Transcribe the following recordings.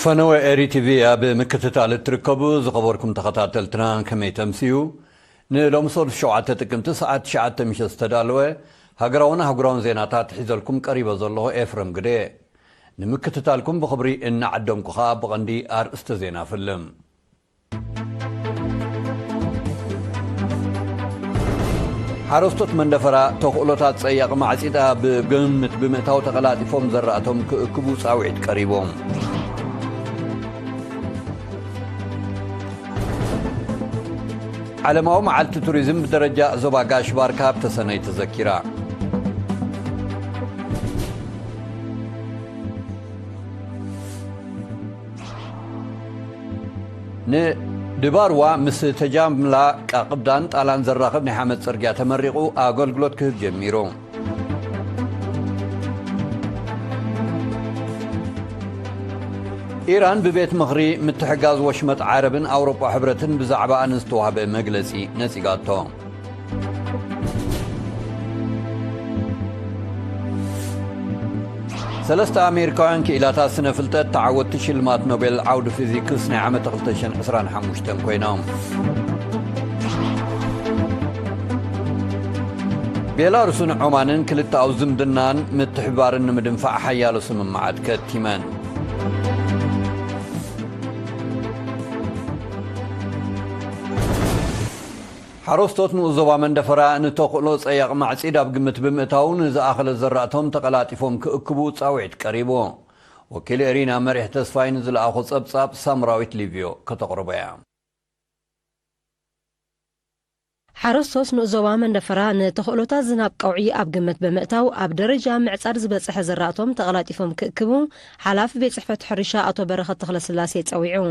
ፈነወ ኤሪ ቲቪ ኣብ ምክትታል እትርከቡ ዝኸበርኩም ተኸታተልትና ከመይ ተምስዩ? ንሎሚ ሰሉስ ሸውዓተ ጥቅምቲ ሰዓት ትሽዓተ ምሸት ዝተዳለወ ሃገራውን ኣህጉራውን ዜናታት ሒዘልኩም ቀሪበ ዘለኹ ኤፍረም ግደ። ንምክትታልኩም ብኽብሪ እናዓደምኩ ኸኣ ብቐንዲ ኣርእስተ ዜና ፍልም። ሓረስቶት መንደፈራ ተኽእሎታት ጸያቕ ማዕጺዳ ብግምት ብምእታው ተቐላጢፎም ዘራእቶም ክእክቡ ጻውዒት ቀሪቦም። ዓለማዊ መዓልቲ ቱሪዝም ብደረጃ ዞባ ጋሽ ባርካ ኣብ ተሰነይ ተዘኪራ። ንድባርዋ ምስ ተጃምላ ቃቕብዳን ጣላን ዘራኽብ ናይ ሓመድ ጽርግያ ተመሪቑ ኣገልግሎት ክህብ ጀሚሩ። ኢራን ብቤት ምኽሪ ምትሕጋዝ ወሽመጥ ዓረብን ኣውሮጳ ሕብረትን ብዛዕባኣን ዝተዋህበ መግለጺ ነጺጋቶ። ሰለስተ ኣሜሪካውያን ክኢላታት ስነ ፍልጠት ተዓወትቲ ሽልማት ኖቤል ዓውዲ ፊዚክስ ናይ ዓመት ክልተ ሽሕን ዕስራን ሓሙሽተን ኮይኖም። ቤላሩስን ዖማንን ክልተኣዊ ዝምድናን ምትሕብባርን ንምድንፋዕ ሓያሎ ስምምዓት ከቲመን። ሓረስቶት ንኡስ ዞባ መንደፈራ ንተኽእሎ ጸያቕ ማዕጺድ ኣብ ግምት ብምእታው ንዝኣኸለ ዘራእቶም ተቐላጢፎም ክእክቡ ጻውዒት ቀሪቡ። ወኪል ኤሪና መሪሕ ተስፋይ ንዝለኣኾ ጸብጻብ ሳምራዊት ሊቭዮ ከተቕርቦ እያ። ሓረስቶት ንኡስ ዞባ መንደፈራ ንተኽእሎታት ዝናብ ቀውዒ ኣብ ግምት ብምእታው ኣብ ደረጃ ምዕጻድ ዝበጽሐ ዘራእቶም ተቐላጢፎም ክእክቡ ሓላፊ ቤት ጽሕፈት ሕርሻ ኣቶ በረኸት ተኽለስላሴ ጸዊዑ።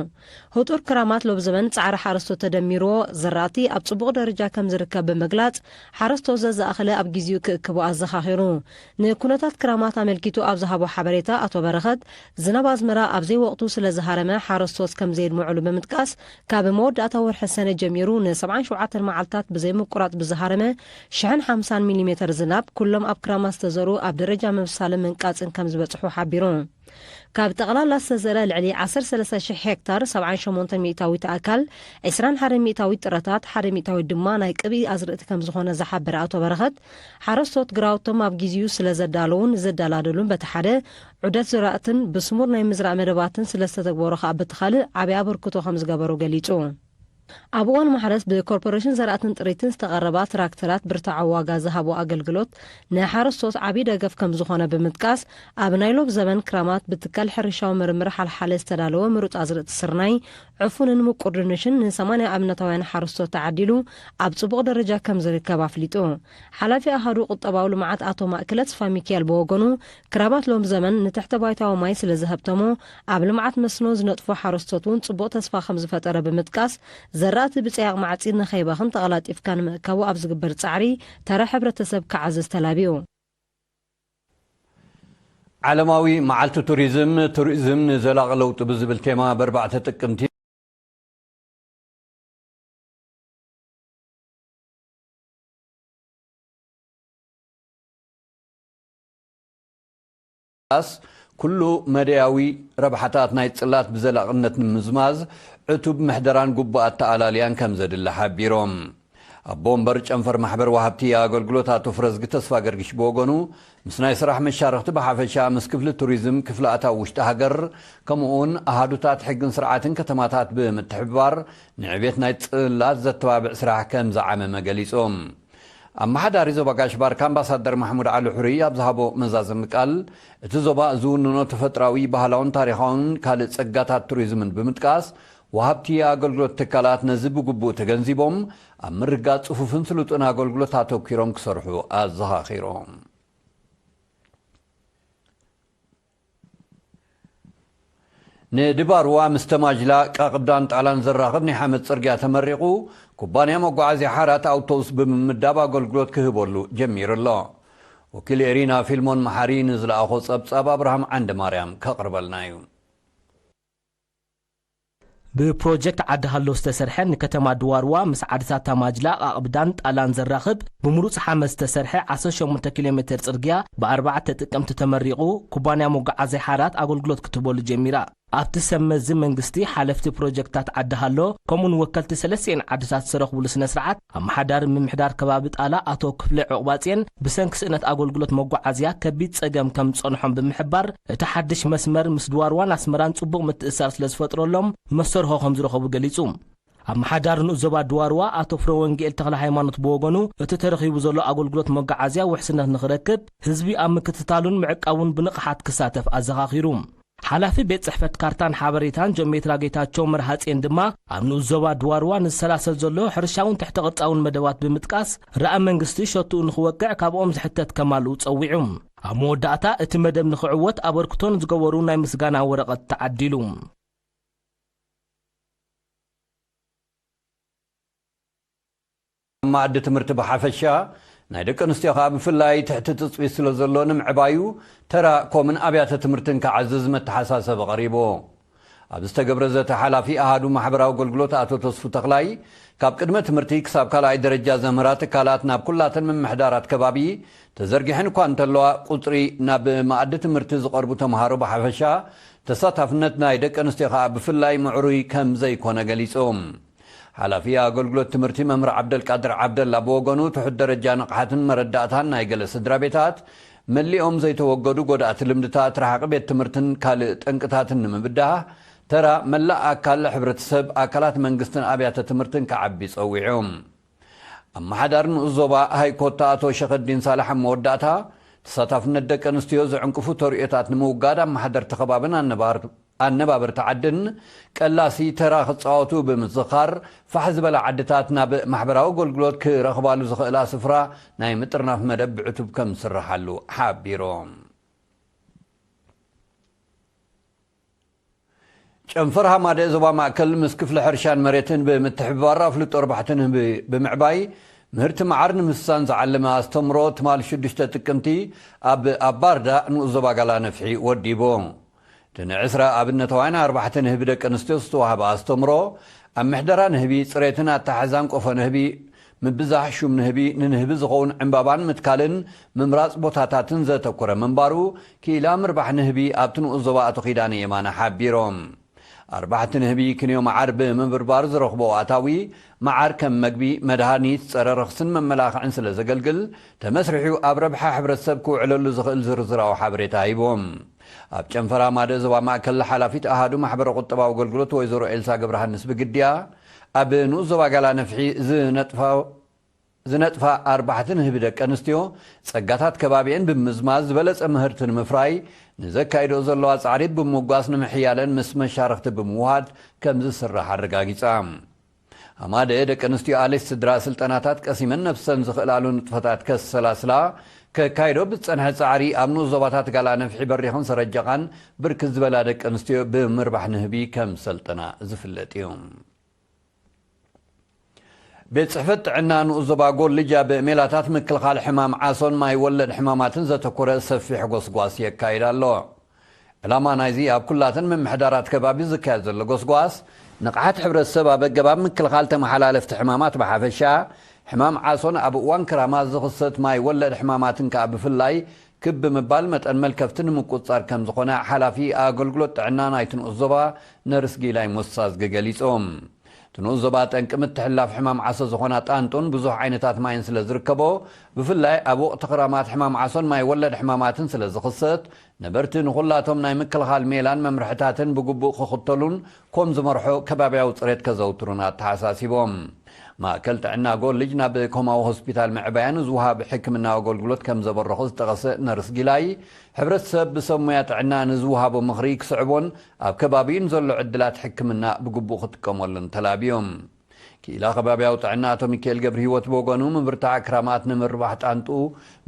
ህጡር ክራማት ሎብ ዘበን ጻዕሪ ሓረስቶት ተደሚርዎ ዘራእቲ ኣብ ጽቡቕ ደረጃ ከም ዝርከብ ብምግላጽ፣ ሓረስቶት ዘዝኣኸለ ኣብ ግዜኡ ክእክቡ ኣዘኻኺሩ። ንኩነታት ክራማት ኣመልኪቱ ኣብ ዝሃቦ ሓበሬታ ኣቶ በረኸት፣ ዝናብ ኣዝመራ ኣብ ዘይወቕቱ ስለ ዝሃረመ ሓረስቶት ከም ዘየድምዑሉ ብምጥቃስ፣ ካብ መወዳእታ ወርሒ ሰነ ጀሚሩ ንሰብዓን ሸውዓተን መዓልታት ብዘይምቁራጽ ብዝሃረመ ሽሕን ሓምሳን ሚሊሜተር ዝናብ ኩሎም ኣብ ክራማት ዝተዘርኡ ኣብ ደረጃ ምብሳልን ምንቃጽን ከም ዝበጽሑ ሓቢሩ። ካብ ጠቕላላ ዝተዘርአ ልዕሊ ዓሰርተ ሰለስተ ሽሕ ሄክታር፣ ሰብዓን ሸሞንተን ሚእታዊት ኣካል፣ ዕስራን ሓደን ሚእታዊት ጥረታት፣ ሓደ ሚእታዊት ድማ ናይ ቅብኢ ኣዝርእቲ ከም ዝኾነ ዝሓበረ ኣቶ በረኸት፣ ሓረስቶት ግራውቶም ኣብ ግዜኡ ስለ ዘዳለዉን ዘደላደሉን በቲ ሓደ፣ ዑደት ዝራእትን ብስሙር ናይ ምዝራእ መደባትን ስለ ዝተተግበሩ ከኣ በቲ ካልእ ዓቢ ኣበርክቶ ከም ዝገበሩ ገሊጹ። ኣብ እዋን ማሕረስ ብኮርፖሬሽን ዘራእትን ጥሪትን ዝተቐረባ ትራክተራት ብርትዓዊ ዋጋ ዝሃቦ ኣገልግሎት ንሓረስቶት ዓቢ ደገፍ ከም ዝኾነ ብምጥቃስ፣ ኣብ ናይ ሎብ ዘበን ክራማት ብትካል ሕርሻዊ ምርምር ሓልሓለ ዝተዳለወ ምሩጽ ኣዝርእቲ ስርናይ፣ ዕፉንን ምቁር ድንሽን ንሰማንያ ኣብነታውያን ሓረስቶት ተዓዲሉ ኣብ ጽቡቕ ደረጃ ከም ዝርከብ ኣፍሊጡ። ሓላፊ ኣሃዱ ቁጠባዊ ልምዓት ኣቶ ማእከለ ተስፋ ሚካኤል ብወገኑ፣ ክራማት ሎም ዘመን ንትሕተ ባይታዊ ማይ ስለ ዝሀብተሙ፣ ኣብ ልምዓት መስኖ ዝነጥፉ ሓረስቶት እውን ጽቡቕ ተስፋ ከም ዝፈጠረ ብምጥቃስ፣ ዘራእቲ ብጸያቕ ማዕጺድ ንኸይባኽን ተቐላጢፍካ ንምእካቡ ኣብ ዝግበር ጻዕሪ ተራ ሕብረተሰብ ክዓዝዝ ተላብዩ። ዓለማዊ መዓልቲ ቱሪዝም፣ ቱሪዝም ንዘላቒ ለውጢ ብዝብል ቴማ ብኣርባዕተ ጥቅምቲ ስ ኩሉ መደያዊ ረብሓታት ናይ ጽላት ብዘላቕነት ንምዝማዝ ዕቱብ ምሕደራን ግቡእ ኣተኣላልያን ከም ዘድሊ ሓቢሮም። ኣቦ ወንበር ጨንፈር ማሕበር ወሃብቲ ኣገልግሎት ኣቶ ፍረዝጊ ተስፋ ገርጊሽ ብወገኑ፣ ምስ ናይ ስራሕ መሻርኽቲ ብሓፈሻ፣ ምስ ክፍሊ ቱሪዝም፣ ክፍሊ ኣታዊ ውሽጢ ሃገር፣ ከምኡ እውን ኣሃዱታት ሕግን ስርዓትን ከተማታት ብምትሕብባር ንዕቤት ናይ ጽላት ዘተባብዕ ስራሕ ከም ዝዓመመ ገሊጹ። ኣመሓዳሪ ዞባ ጋሽ ባርካ ኣምባሳደር ማሕሙድ ዓሊ ሑሪ ኣብ ዝሃቦ መዛዘሚ ቃል፣ እቲ ዞባ ዝውንኖ ተፈጥራዊ፣ ባህላውን ታሪኻውን ካልእ ጸጋታት ቱሪዝምን ብምጥቃስ፣ ወሃብቲ ኣገልግሎት ትካላት ነዚ ብግቡእ ተገንዚቦም ኣብ ምርግጋጽ ጽፉፍን ስሉጥን ኣገልግሎት ኣተኲሮም ክሰርሑ ኣዘኻኺሮም። ንድባርዋ ምስ ተማጅላ ቃቕብዳን ጣላን ዘራኽብ ናይ ሓመድ ጽርግያ ተመሪቑ፣ ኩባንያ መጓዓዝያ ሓራት ኣውቶቡስ ብምምዳብ ኣገልግሎት ክህበሉ ጀሚሩ ኣሎ። ወኪል ኤሪና ፊልሞን መሓሪ ንዝለኣኾ ጸብጻብ ኣብርሃም ዓንደ ማርያም ከቕርበልና እዩ። ብፕሮጀክት ዓዲ ሃሎ ዝተሰርሐ ንከተማ ድዋርዋ ምስ ዓድታት ታማጅላ፣ ቃቕብዳን ጣላን ዘራኽብ ብምሩፅ ሓመድ ዝተሰርሐ ዓሰርተ ሸሞንተ ኪሎ ሜትር ፅርግያ ብኣርባዕተ ጥቅምቲ ተመሪቑ ኩባንያ መጓዓዝያ ሓራት ኣገልግሎት ክትህበሉ ጀሚራ። ኣብቲ ሰብ መዚ መንግስቲ፣ ሓለፍቲ ፕሮጀክታት ዓዲ ሃሎ፣ ከምኡውን ወከልቲ ሰለስቲኤን ዓድታት ዝተረኽቡሉ ስነ ስርዓት፣ ኣመሓዳሪ ምምሕዳር ከባቢ ጣላ ኣቶ ክፍለ ዑቕባጽዮን፣ ብሰንኪ ስእነት ኣገልግሎት መጓዓዝያ ከቢድ ጸገም ከም ዝጸንሖም ብምሕባር፣ እቲ ሓድሽ መስመር ምስ ድዋርዋን ኣስመራን ጽቡቕ ምትእስሳር ስለ ዝፈጥረሎም፣ መሰርሆ ከም ዝረኸቡ ገሊጹ። ኣመሓዳሪ ንኡስ ዞባ ድዋርዋ ኣቶ ፍረ ወንጌል ተኽለ ሃይማኖት ብወገኑ፣ እቲ ተረኺቡ ዘሎ ኣገልግሎት መጓዓዝያ ውሕስነት ንኽረክብ፣ ህዝቢ ኣብ ምክትታሉን ምዕቃቡን ብንቕሓት ክሳተፍ ኣዘኻኺሩ። ሓላፊ ቤት ጽሕፈት ካርታን ሓበሬታን ጆሜትራ ጌታቸው መርሃጼን ድማ፣ ኣብ ንኡስ ዞባ ድዋርዋ ንዝሰላሰል ዘሎ ሕርሻውን ትሕተ ቅርጻውን መደባት ብምጥቃስ፣ ረኣ መንግስቲ ሸትኡ ንኽወቅዕ ካብኦም ዝሕተት ከማልኡ ጸዊዑ። ኣብ መወዳእታ፣ እቲ መደብ ንኽዕወት ኣበርክቶ ንዝገበሩ ናይ ምስጋና ወረቐት ተዓዲሉ። ኣብ መኣዲ ትምህርቲ ብሓፈሻ፣ ናይ ደቂ ኣንስትዮ ከኣ ብፍላይ ትሕቲ ትጽቢት ስለ ዘሎ፣ ንምዕባዩ ተራ ኮምን ኣብያተ ትምህርትን ክዓዝዝ መተሓሳሰቢ ቀሪቡ። ኣብ ዝተገብረ ዘተ፣ ሓላፊ ኣሃዱ ማሕበራዊ ኣገልግሎት ኣቶ ተስፉ ተኽላይ፣ ካብ ቅድመ ትምህርቲ ክሳብ ካልኣይ ደረጃ ዘምህራ ትካላት ናብ ኩላተን ምምሕዳራት ከባቢ ተዘርጊሐን እኳ እንተለዋ፣ ቁጽሪ ናብ መኣዲ ትምህርቲ ዝቐርቡ ተምሃሮ ብሓፈሻ፣ ተሳታፍነት ናይ ደቂ ኣንስትዮ ከኣ ብፍላይ ምዕሩይ ከም ዘይኮነ ገሊጹ። ሓላፊ ኣገልግሎት ትምህርቲ መምህር ዓብደልቃድር ዓብደላ ብወገኑ፣ ትሑት ደረጃ ንቕሓትን መረዳእታን ናይ ገለ ስድራ ቤታት፣ መሊኦም ዘይተወገዱ ጎዳእቲ ልምድታት፣ ረሓቒ ቤት ትምህርትን ካልእ ጠንቅታትን ንምብዳህ፣ ተራ መላእ ኣካል ሕብረተሰብ፣ ኣካላት መንግስትን ኣብያተ ትምህርትን ክዓቢ ጸዊዑ። ኣመሓዳሪ ንኡስ ዞባ ሃይኮታ ኣቶ ሸኸዲን ሳልሕ ኣብ መወዳእታ፣ ተሳታፍነት ደቂ ኣንስትዮ ዝዕንቅፉ ተርእዮታት ንምውጋድ፣ ኣመሓደርቲ ከባብን ኣነባር-፣ ኣነባበርቲ ዓድን ቀላሲ ተራ ክጻወቱ ብምዝኻር፣ ፋሕ ዝበላ ዓድታት ናብ ማሕበራዊ ኣገልግሎት ክረኽባሉ ዝኽእላ ስፍራ ናይ ምጥርናፍ መደብ ብዕቱብ ከም ዝስርሓሉ ሓቢሮም። ጨንፈር ሃማደ ዞባ ማእከል ምስ ክፍሊ ሕርሻን መሬትን ብምትሕብባር ኣፍልጦ ኣርባሕቲ ንህቢ ብምዕባይ ምህርቲ መዓር ንምስሳን ዝዓለመ ኣስተምሮ ትማል ሽዱሽተ ጥቅምቲ ኣብ ኣባርዳ ንኡስ ዞባ ጋላ ነፍሒ ወዲቡ። እቲ ንዕስራ ኣብነታውያን ኣርባሕቲ ንህቢ ደቂ ኣንስትዮ ዝተዋህበ ኣስተምሮ ኣብ ምሕደራ ንህቢ፣ ጽሬትን ኣተሓሕዛን ቆፎ ንህቢ፣ ምብዛሕ ሹም ንህቢ፣ ንንህቢ ዝኸውን ዕምባባን ምትካልን ምምራጽ ቦታታትን ዘተኮረ ምንባሩ፣ ክኢላ ምርባሕ ንህቢ ኣብቲ ንኡስ ዞባ ኣቶ ኪዳነ የማነ ሓቢሮም። ኣርባሕቲ ንህቢ ክንዮ መዓር ብምብርባር ዝረኽቦ ኣታዊ፣ መዓር ከም መግቢ፣ መድሃኒት፣ ጸረ ረኽስን መመላኽዕን ስለ ዘገልግል፣ ተመስሪሑ ኣብ ረብሓ ሕብረተሰብ ክውዕለሉ ዝኽእል ዝርዝራዊ ሓበሬታ ሂቦም። ኣብ ጨንፈራ ማደ ዞባ ማእከል ሓላፊት ኣሃዱ ማሕበረ ቁጠባዊ ኣገልግሎት ወይዘሮ ኤልሳ ገብረሃንስ ብግድያ፣ ኣብ ንኡስ ዞባ ጋላ ነፍሒ ዝነጥፋ፣ ዝነጥፋ ኣርባሕቲ ንህቢ ደቂ ኣንስትዮ ጸጋታት ከባቢኤን ብምዝማዝ ዝበለጸ ምህርቲ ንምፍራይ ንዘካይዶ ዘለዋ ጻዕሪ ብምውጋስ ንምሕያለን ምስ መሻርኽቲ ብምውሃድ ከም ዝስራሕ ኣረጋጊጻ። ኣማደ ደቂ ኣንስትዮ ኣሌት ስድራ ስልጠናታት ቀሲመን ነብሰን ዝኽእላሉ ንጥፈታት ከሰላስላ ከካይዶ ብዝጸንሐ ጻዕሪ ኣብ ንኡስ ዞባታት ጋላ ነፍሒ በሪኽን ሰረጀቓን ብርክት ዝበላ ደቂ ኣንስትዮ ብምርባሕ ንህቢ ከም ሰልጠና ዝፍለጥ እዩ። ቤት ጽሕፈት ጥዕና ንኡስ ዞባ ጎልጅ ኣብ ሜላታት ምክልኻል ሕማም ዓሶን ማይ ወለድ ሕማማትን ዘተኮረ ሰፊሕ ጎስጓስ የካይድ ኣሎ። ዕላማ ናይዚ ኣብ ኩላተን ምምሕዳራት ከባቢ ዝካየድ ዘሎ ጎስጓስ፣ ንቕሓት ሕብረተሰብ ኣብ ኣገባብ ምክልኻል ተመሓላለፍቲ ሕማማት ብሓፈሻ፣ ሕማም ዓሶን ኣብ እዋን ክራማት ዝኽሰት ማይ ወለድ ሕማማትን ከኣ ብፍላይ ክብ ብምባል መጠን መልከፍቲ ንምቁጽጻር ከም ዝኾነ ሓላፊ ኣገልግሎት ጥዕና ናይቲ ንኡስ ዞባ ነርስ ጊላይ ሞሳዝጊ ገሊጾም። እቲ ንኡስ ዞባ ጠንቂ ምትሕልላፍ ሕማም ዓሶ ዝኾና ጣንጡን ብዙሕ ዓይነታት ማይን ስለ ዝርከቦ፣ ብፍላይ ኣብ ወቕቲ ክራማት ሕማም ዓሶን ማይ ወለድ ሕማማትን ስለ ዝኽሰት፣ ነበርቲ ንኹላቶም ናይ ምክልኻል ሜላን መምርሕታትን ብግቡእ ክኽተሉን ኮም ዝመርሖ ከባብያዊ ጽሬት ከዘውትሩን ኣተሓሳሲቦም። ማእከል ጥዕና ጎልጅ ናብ ኮማዊ ሆስፒታል ምዕባያን ዝወሃብ ሕክምናዊ ኣገልግሎት ከም ዘበረኹ ዝጠቐሰ ነርስ ጊላይ፣ ሕብረተሰብ ብሰብ ሞያ ጥዕና ንዝወሃቦ ምኽሪ ክስዕቦን ኣብ ከባቢኡ ንዘሎ ዕድላት ሕክምና ብግቡእ ክጥቀመሉን ተላብዮም። ክኢላ ከባብያዊ ጥዕና ኣቶ ሚካኤል ገብረ ህይወት ብወገኑ፣ ምብርታዕ ክራማት ንምርባሕ ጣንጡ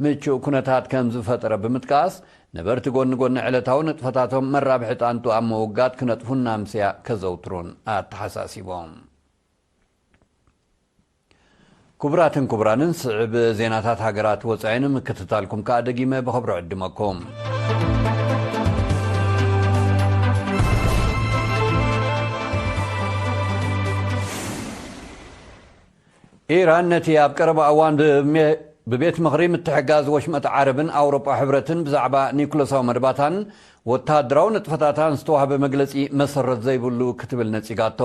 ምቹእ ኩነታት ከም ዝፈጠረ ብምጥቃስ፣ ነበርቲ ጎኒ ጎኒ ዕለታዊ ንጥፈታቶም መራብሒ ጣንጡ ኣብ ምውጋድ ክነጥፉን ናምስያ ከዘውትሩን ኣተሓሳሲቦም። ክቡራትን ክቡራንን፣ ስዕብ ዜናታት ሃገራት ወጻኢ ንምክትታልኩም ከኣ ደጊመ ብኽብሪ ዕድመኩም። ኢራን ነቲ ኣብ ቀረባ እዋን ብሜ-፣ ብቤት ምኽሪ ምትሕጋዝ ወሽመጥ ዓረብን ኣውሮጳ ሕብረትን ብዛዕባ ኒኩለሳዊ መደባታን ወተሃደራዊ ንጥፈታታን ዝተዋህበ መግለጺ መሰረት ዘይብሉ ክትብል ነጺጋቶ።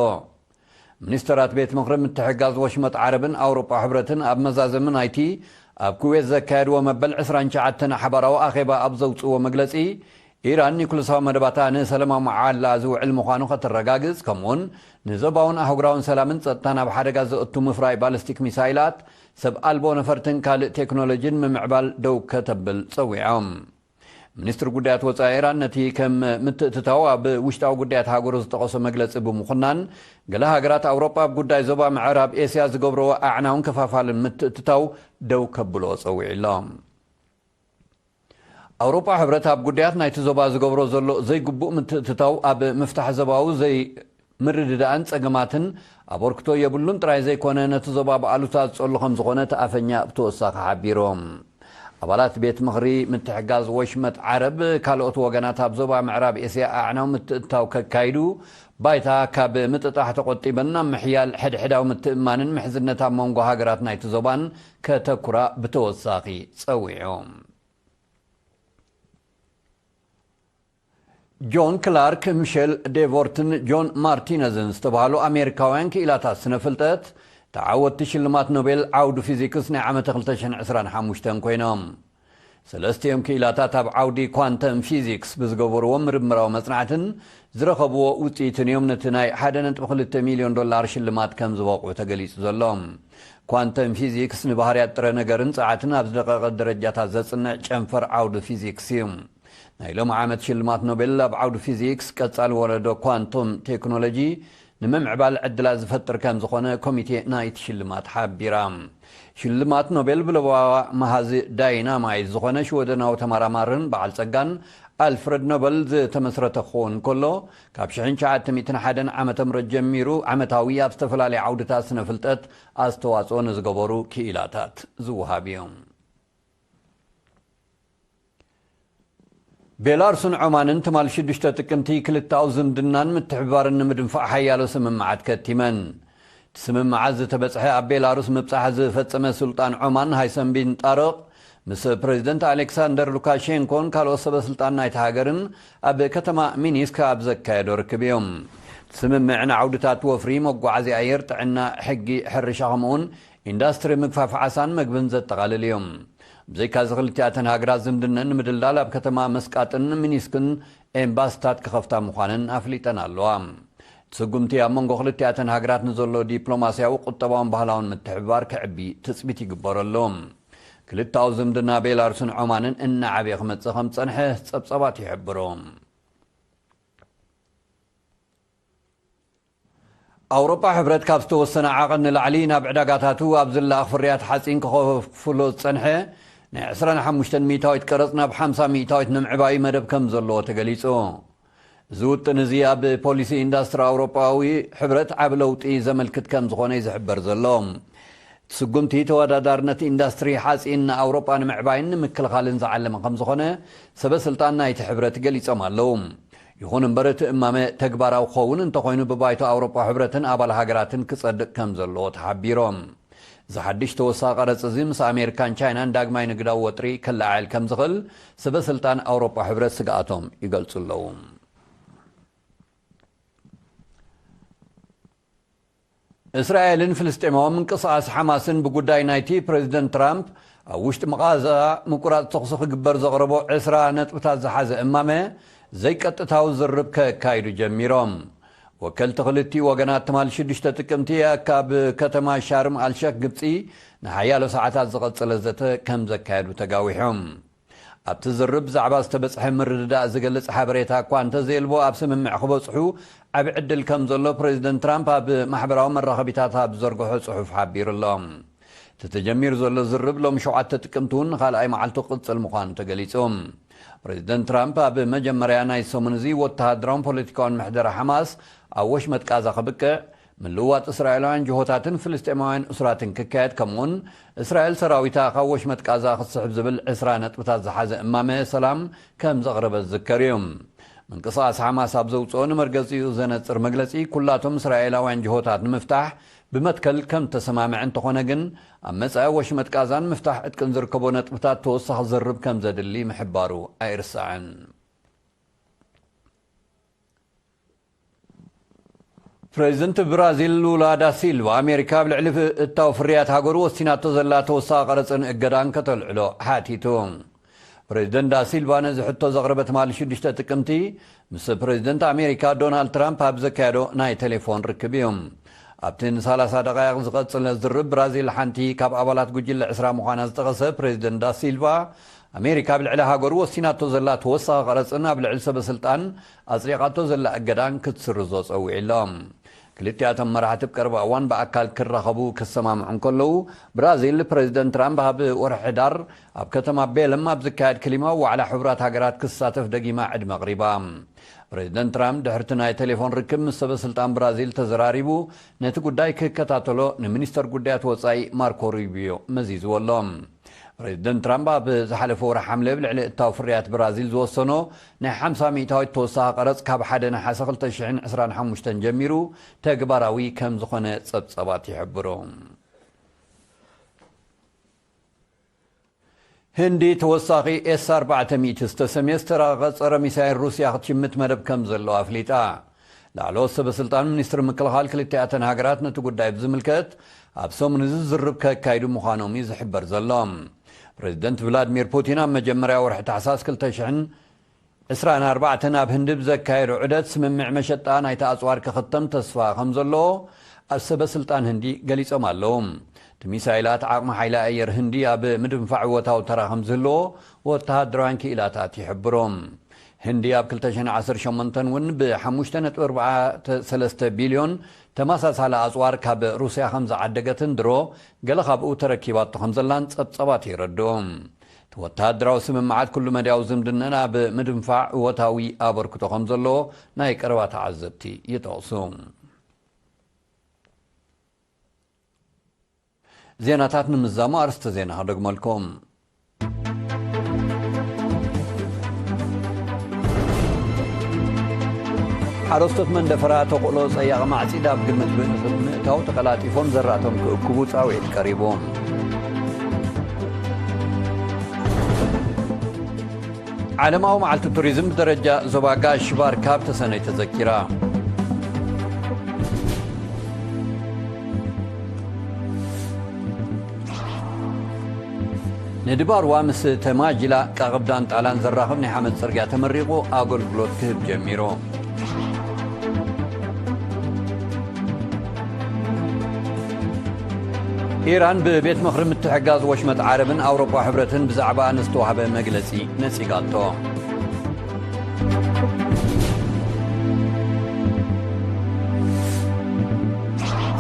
ሚኒስተራት ቤት ምኽሪ ምትሕጋዝ ወሽመጥ ዓረብን ኣውሮጳ ሕብረትን ኣብ መዛዘሚ ናይቲ ኣብ ኩዌት ዘካየድዎ መበል ዕስራን ትሽዓተን ሓባራዊ ኣኼባ ኣብ ዘውጽእዎ መግለጺ፣ ኢራን ኒኩለሳዊ መደባታ ንሰላማዊ መዓላ ዝውዕል ምዃኑ ከተረጋግጽ፣ ከምኡውን ንዞባውን ኣህጉራውን ሰላምን ጸጥታን ኣብ ሓደጋ ዘእቱ ምፍራይ ባሊስቲክ ሚሳይላት፣ ሰብ ኣልቦ ነፈርትን ካልእ ቴክኖሎጂን ምምዕባል ደው ከተብል ጸዊዖም። ሚኒስትሪ ጉዳያት ወጻኢ ኢራን ነቲ ከም ምትእትታው ኣብ ውሽጣዊ ጉዳያት ሃገሩ ዝጠቐሶ መግለጺ ብምኹናን፣ ገለ ሃገራት ኣውሮጳ ኣብ ጉዳይ ዞባ ምዕራብ ኤስያ ዝገብርዎ ኣዕናውን ከፋፋልን ምትእትታው ደው ከብልኦ ጸዊዑ ኣሎ። ኣውሮጳ ሕብረት ኣብ ጉዳያት ናይቲ ዞባ ዝገብሮ ዘሎ ዘይግቡእ ምትእትታው ኣብ ምፍታሕ ዞባዊ ዘይምርድዳእን ጸገማትን ኣበርክቶ የብሉን ጥራይ ዘይኮነ፣ ነቲ ዞባ ብኣሉታ ዝጸሉ ከም ዝኾነ እቲ ኣፈኛ ብተወሳኺ ሓቢሮም። ኣባላት ቤት ምኽሪ ምትሕጋዝ ወሽመጥ ዓረብ ካልኦት ወገናት ኣብ ዞባ ምዕራብ ኤስያ ኣዕናዊ ምትእትታው ከካይዱ ባይታ ካብ ምጥጣሕ ተቖጢበን ናብ ምሕያል ሕድሕዳዊ ምትእምማንን ምሕዝነት ኣብ መንጎ ሃገራት ናይቲ ዞባን ከተኩራ ብተወሳኺ ጸዊዖም። ጆን ክላርክ፣ ሚሸል ዴቮርትን ጆን ማርቲነዝን ዝተባህሉ ኣሜሪካውያን ክኢላታት ስነ ፍልጠት፣ ተዓወትቲ ሽልማት ኖቤል ዓውዲ ፊዚክስ ናይ ዓመተ ክልተ ሽሕን ዕስራን ሓሙሽተን ኮይኖም። ሰለስቲኦም ክኢላታት ኣብ ዓውዲ ኳንተም ፊዚክስ ብዝገበርዎ ምርምራዊ መጽናዕትን ዝረኸብዎ ውጽኢትን እዮም ነቲ ናይ ሓደ ነጥቢ ክልተ ሚልዮን ዶላር ሽልማት ከም ዝበቕዑ ተገሊጹ ዘሎ። ኳንተም ፊዚክስ ንባህርያት ጥረ ነገርን ጸዓትን ኣብ ዝደቀቐ ደረጃታት ዘጽንዕ ጨንፈር ዓውዲ ፊዚክስ እዩ። ናይ ሎሚ ዓመት ሽልማት ኖቤል ኣብ ዓውዲ ፊዚክስ ቀጻሊ ወለዶ ኳንቶም ቴክኖሎጂ ንምምዕባል ዕድላት ዝፈጥር ከም ዝኾነ ኮሚቴ ናይቲ ሽልማት ሓቢራ። ሽልማት ኖቤል ብለባዋ መሃዚ ዳይናማይት ዝኾነ ሽወደናዊ ተመራማርን በዓል ጸጋን ኣልፍረድ ኖበል ዝተመስረተ ክኸውን ከሎ፣ ካብ ሽሕን ትሽዓተ ሚእትን ሓደን ዓመተ ምህረት ጀሚሩ ዓመታዊ ኣብ ዝተፈላለዩ ዓውድታት ስነ ፍልጠት ኣስተዋጽኦ ንዝገበሩ ክኢላታት ዝወሃብ እዩ። ቤላሩስን ዖማንን ትማል ሽዱሽተ ጥቅምቲ ክልተኣዊ ዝምድናን ምትሕብባርን ንምድንፋዕ ሓያሎ ስምምዓት ከቲመን። እቲ ስምምዓት ዝተበጽሐ ኣብ ቤላሩስ ምብጻሕ ዝፈጸመ ሱልጣን ዖማን ሃይሰም ቢን ጣርቕ ምስ ፕሬዚደንት ኣሌክሳንደር ሉካሼንኮን ካልኦት ሰበ ስልጣን ናይቲ ሃገርን ኣብ ከተማ ሚኒስክ ኣብ ዘካየዶ ርክብ እዮም። እቲ ስምምዕ ንዓውድታት ወፍሪ፣ መጓዓዝያ ኣየር፣ ጥዕና፣ ሕጊ፣ ሕርሻ ከምኡውን ኢንዳስትሪ ምግፋፍ ዓሳን መግብን ዘጠቓልል እዩ። ብዘይካዚ ክልቲኣተን ሃገራት ዝምድነን ንምድልዳል ኣብ ከተማ መስቃጥን ሚኒስክን ኤምባስታት ክኸፍታ ምዃነን ኣፍሊጠን ኣለዋ። እቲ ስጉምቲ ኣብ መንጎ ክልቲኣተን ሃገራት ንዘሎ ዲፕሎማስያዊ፣ ቁጠባውን ባህላውን ምትሕብባር ከዕቢ ትጽቢት ይግበረሉ። ክልተኣዊ ዝምድና ቤላሩስን ዖማንን እናዓበየ ክመጽእ ከም ዝጸንሐ ጸብጻባት ይሕብሩ። ኣውሮጳ ሕብረት ካብ ዝተወሰነ ዓቐን ንላዕሊ ናብ ዕዳጋታቱ ኣብ ዝለኣኽ ፍርያት ሓጺን ክኸፍሎ ዝጸንሐ ናይ ዕስራን ሓሙሽተን ሚእታዊት ቀረጽ ናብ ሓምሳ ሚእታዊት ንምዕባዩ መደብ ከም ዘለዎ ተገሊጹ። እዚ ውጥን እዚ ኣብ ፖሊሲ ኢንዳስትሪ ኣውሮጳዊ ሕብረት ዓቢ ለውጢ ዘመልክት ከም ዝኾነ እዩ ዝሕበር ዘሎ። እቲ ስጉምቲ ተወዳዳርነት ኢንዳስትሪ ሓጺን ንኣውሮጳ ንምዕባይን ንምክልኻልን ዝዓለመ ከም ዝኾነ ሰበ ስልጣን ናይቲ ሕብረት ገሊጾም ኣለዉ። ይኹን እምበር እቲ እማመ ተግባራዊ ክኸውን እንተኾይኑ ብባይቶ ኣውሮጳ ሕብረትን ኣባል ሃገራትን ክጸድቕ ከም ዘለዎ ተሓቢሮም። እዚ ሓድሽ ተወሳኺ ቀረጽ እዚ ምስ ኣሜሪካን ቻይናን ዳግማይ ንግዳዊ ወጥሪ ከለዓዕል ከም ዝኽእል ሰበ ስልጣን ኣውሮጳ ሕብረት ስግኣቶም ይገልጹ ኣለዉ። እስራኤልን ፍልስጤማዊ ምንቅስቓስ ሓማስን ብጉዳይ ናይቲ ፕሬዚደንት ትራምፕ ኣብ ውሽጢ መቓዛ ምቁራጽ ተኹሲ ክግበር ዘቕረቦ ዕስራ ነጥብታት ዝሓዘ እማመ ዘይቀጥታዊ ዝርብ ከካይዱ ጀሚሮም። ወከልቲ ክልቲኡ ወገናት ትማል ሽዱሽተ ጥቅምቲ ካብ ከተማ ሻርም ኣልሸክ ግብጺ ንሓያሎ ሰዓታት ዝቐጸለ ዘተ ከም ዘካየዱ ተጋዊሖም። ኣብቲ ዝርብ ብዛዕባ ዝተበጽሐ ምርድዳእ ዝገልጽ ሓበሬታ እኳ እንተዘየልቦ፣ ኣብ ስምምዕ ክበጽሑ ዓቢ ዕድል ከም ዘሎ ፕሬዚደንት ትራምፕ ኣብ ማሕበራዊ መራኸቢታት ኣብ ዝዘርግሖ ጽሑፍ ሓቢሩ ኣሎ። እቲ ተጀሚሩ ዘሎ ዝርብ ሎም ሸውዓተ ጥቅምቲ እውን ንኻልኣይ መዓልቱ ክቕጽል ምዃኑ ተገሊጹ። ፕሬዚደንት ትራምፕ ኣብ መጀመርያ ናይ ሰሙን እዚ ወተሃደራውን ፖለቲካውን ምሕደራ ሓማስ ኣብ ወሽመጥ ቃዛ ከብቅዕ፣ ምልውዋጥ እስራኤላውያን ጅሆታትን ፍልስጤማውያን እሱራትን ክካየድ፣ ከምኡውን እስራኤል ሰራዊታ ካብ ወሽመጥ ቃዛ ክትስሕብ ዝብል ዕስራ ነጥብታት ዝሓዘ እማመ ሰላም ከም ዘቕረበት ዝዝከር እዩ። ምንቅስቓስ ሓማስ ኣብ ዘውፅኦ ንመርገፂኡ ዘነፅር መግለፂ፣ ኩላቶም እስራኤላውያን ጅሆታት ንምፍታሕ ብመትከል ከም ተሰማምዐ እንተኾነ ግን፣ ኣብ መጻኢ ወሽመጥ ቃዛን ምፍታሕ ዕጥቅን ዝርከቦ ነጥብታት ተወሳኺ ዝርርብ ከም ዘድሊ ምሕባሩ ኣይርሳዕን። ፕሬዚደንት ብራዚል ሉላ ዳ ሲልቫ፣ ኣሜሪካ ኣብ ልዕሊ እታው ፍርያት ሃገሩ ወሲናቶ ዘላ ተወሳኺ ቀረጽን እገዳን ከተልዕሎ ሓቲቱ። ፕሬዚደንት ዳ ሲልቫ ነዚ ሕቶ ዘቕረበ ትማሊ ሽዱሽተ ጥቅምቲ ምስ ፕሬዚደንት ኣሜሪካ ዶናልድ ትራምፕ ኣብ ዘካየዶ ናይ ቴሌፎን ርክብ እዩ። ኣብቲ ንሰላሳ ደቓይቕ ዝቐጽለ ዝርብ ብራዚል ሓንቲ ካብ ኣባላት ጉጅለ ዕስራ ምዃና ዝጠቐሰ ፕሬዚደንት ዳ ሲልቫ፣ ኣሜሪካ ኣብ ልዕሊ ሃገሩ ወሲናቶ ዘላ ተወሳኺ ቀረጽን ኣብ ልዕሊ ሰበ ስልጣን ኣጽዲቓቶ ዘላ እገዳን ክትስርዞ ጸዊዑ ኣሎ። ክልቲኣቶም መራሕቲ ኣብ ቀረባ እዋን ብኣካል ክራኸቡ ክሰማምዑ እንከለዉ፣ ብራዚል ፕሬዚደንት ትራምፕ ኣብ ወርሒ ሕዳር ኣብ ከተማ ቤለም ኣብ ዝካየድ ክሊማዊ ዋዕላ ሕቡራት ሃገራት ክሳተፍ ደጊማ ዕድመ ኣቕሪባ። ፕሬዚደንት ትራምፕ ድሕርቲ ናይ ቴሌፎን ርክብ ምስ ሰበ ስልጣን ብራዚል ተዘራሪቡ፣ ነቲ ጉዳይ ክከታተሎ ንሚኒስተር ጉዳያት ወጻኢ ማርኮ ሩቢዮ መዚዝዎ ኣሎ። ፕሬዚደንት ትራምፕ ኣብ ዝሓለፈ ወርሒ ሓምለ ኣብ ልዕሊ እታው ፍርያት ብራዚል ዝወሰኖ ናይ ሓምሳ ሚእታዊት ተወሳኺ ቀረጽ ካብ ሓደ ነሓሰ ክልተ ሽሕን ዕስራን ሓሙሽተን ጀሚሩ ተግባራዊ ከም ዝኾነ ጸብጸባት ይሕብሩ። ህንዲ ተወሳኺ ኤስ ኣርባዕተ ሚእቲ ዝተሰምየ ዝተራቐቐ ጸረ ሚሳይል ሩስያ ክትሽምት መደብ ከም ዘለዋ ኣፍሊጣ። ላዕለዎት ሰበ ስልጣን ሚኒስትሪ ምክልኻል ክልቲኣተን ሃገራት ነቲ ጉዳይ ብዝምልከት ኣብ ሰሙን እዚ ዝርብ ከካይዱ ምዃኖም እዩ ዝሕበር ዘሎ። ፕሬዚደንት ቭላድሚር ፑቲን ኣብ መጀመርያ ወርሒ ታሕሳስ ክልተ ሽሕን ዕስራን ኣርባዕተን ኣብ ህንዲ ብዘካየዶ ዑደት ስምምዕ መሸጣ ናይቲ ኣጽዋር ክኽተም ተስፋ ከም ዘለዎ ኣብ ሰበ ስልጣን ህንዲ ገሊጾም ኣለዉ። እቲ ሚሳይላት ዓቕሚ ሓይሊ ኣየር ህንዲ ኣብ ምድንፋዕ እወታዊ ተራ ከም ዝህልዎ ወተሃደራውያን ክኢላታት ይሕብሩ። ህንዲ ኣብ ክልተ ሽሕን ዓሰርተ ሸሞንተን እውን ብ ሓሙሽተ ነጥቢ ኣርባዕተ ሰለስተ ቢልዮን ተመሳሳሊ ኣጽዋር ካብ ሩስያ ከም ዝዓደገትን ድሮ ገለ ካብኡ ተረኪባቶ ከም ዘላን ጸብጸባት የረድኡ። እቲ ወተሃደራዊ ስምምዓት ኩሉ መድያዊ ዝምድናን ኣብ ምድንፋዕ እወታዊ ኣበርክቶ ከም ዘለዎ ናይ ቀረባ ተዓዘብቲ ይጠቕሱ። ዜናታት ንምዛሙ ኣርእስተ ዜና ክደግመልኩም። ሓረስቶት መንደፈራ ተኽእሎ ጸያቕ ማዕጺድ ኣብ ግምት ብምእታው ተቐላጢፎም ዘራእቶም ክእክቡ ጻውዒት ቀሪቡ። ዓለማዊ መዓልቲ ቱሪዝም ብደረጃ ዞባ ጋሽ ባርካ ብተሰነይ ተዘኪራ። ንድባርዋ ምስ ተማጅላ ቃቕብዳን ጣላን ዘራኽብ ናይ ሓመድ ጽርግያ ተመሪቑ ኣገልግሎት ክህብ ጀሚሩ። ኢራን ብቤት ምኽሪ ምትሕጋዝ ወሽመጥ ዓረብን ኣውሮፓ ሕብረትን ብዛዕባ ንዝተዋህበ መግለጺ ነጺጋቶ።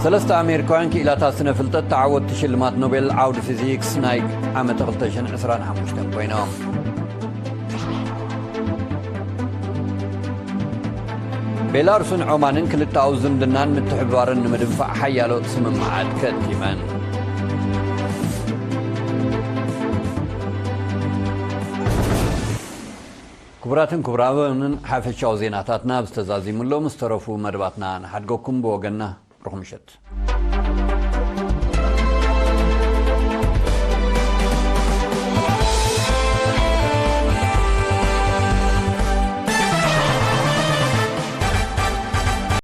ሰለስተ ኣሜሪካውያን ክኢላታት ስነ ፍልጠት ተዓወትቲ ሽልማት ኖቤል ዓውዲ ፊዚክስ ናይ ዓመተ ክልተ ሽሕን ዕስራን ሓሙሽተን ኮይኖም። ቤላሩስን ዖማንን ክልተኣዊ ዝምድናን ምትሕብባርን ንምድንፋዕ ሓያሎ ስምምዓት ከቲመን። ክቡራትን ክቡራንን፣ ሓፈሻዊ ዜናታትና ብዝተዛዚሙሎም ዝተረፉ መደባትና ንሓድገኩም። ብወገንና ርኹም ምሸት።